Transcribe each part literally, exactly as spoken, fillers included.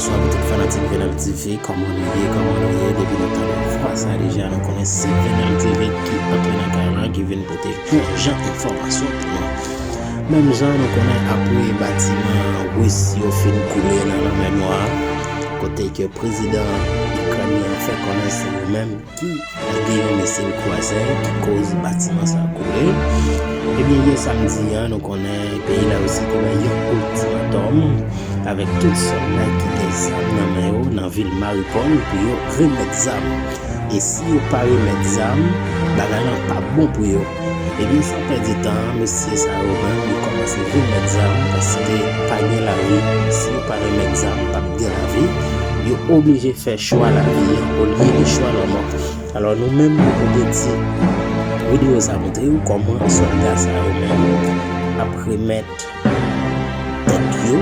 Bonswa pou tout fanatik Venal T V, kòman nou ye, kòman nou ye? Depi nou tande vwa sa deja, nou konnen se Venal T V ki antre nan kay la, ki vin pote bon jan enfòmasyon pou nou. Menm jan nou konnen, apre batiman ris yo fin koule nan lanmè nwa, kote ke prezidan ikrenyen an fè konnen se yo menm ki lage yon misil kwazè ki koz batiman sa koule. Ebyen, yè samdi a, nou konnen peyi Larisi te bay yon iltimatòm avèk tout sòlda ki gen zam nan men yo nan vil Maripòl pou yo remèt zam. E si yo pa remèt zam, bagay lan p ap bon pou yo. Ebyen, san pèdi tan, mesye sa yo menm, yo kòmanse remèt zam, paske pa gen lavi. Si yo pa remèt zam, p ap gen lavi. Yo oblije fè chwa lavi an olye de chwa lanmò. Alò, nou menm, nou pote ti videyo sa montre w kòman sòlda sa yo menm ap remèt tèt yo,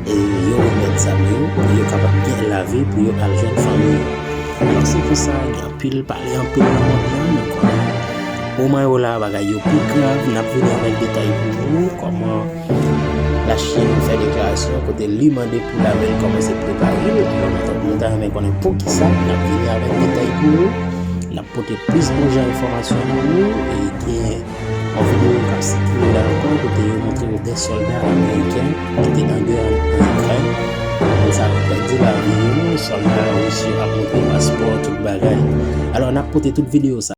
e yo remèt zam yo, pou yo kapab gen lavi, pou yo al jwenn fanmi yo. Alò, se pou sa, gen anpil pale, anpil nan mond lan, nou konnen moman yo la, bagay yo pi grav, n ap vini avèk detay pou ou, kòman Lachin fè deklarasyon kote li mande pou lame l kòmanse prepare l. Alò, nou ta, nou ta renmen konnen poukisa, n ap vini avèk detay pou ou. N ap pote plis bon jan enfòmasyon pou ou. E gen yon videyo k ap sikile la ankò, kote yo montre yo de sòlda ameriken ki te nan gè an, an Ikrèn. Moun sa yo pèdi lavi yo, sòlda ris yo ap montre paspò, tout bagay. Alò, n ap pote tout videyo sa.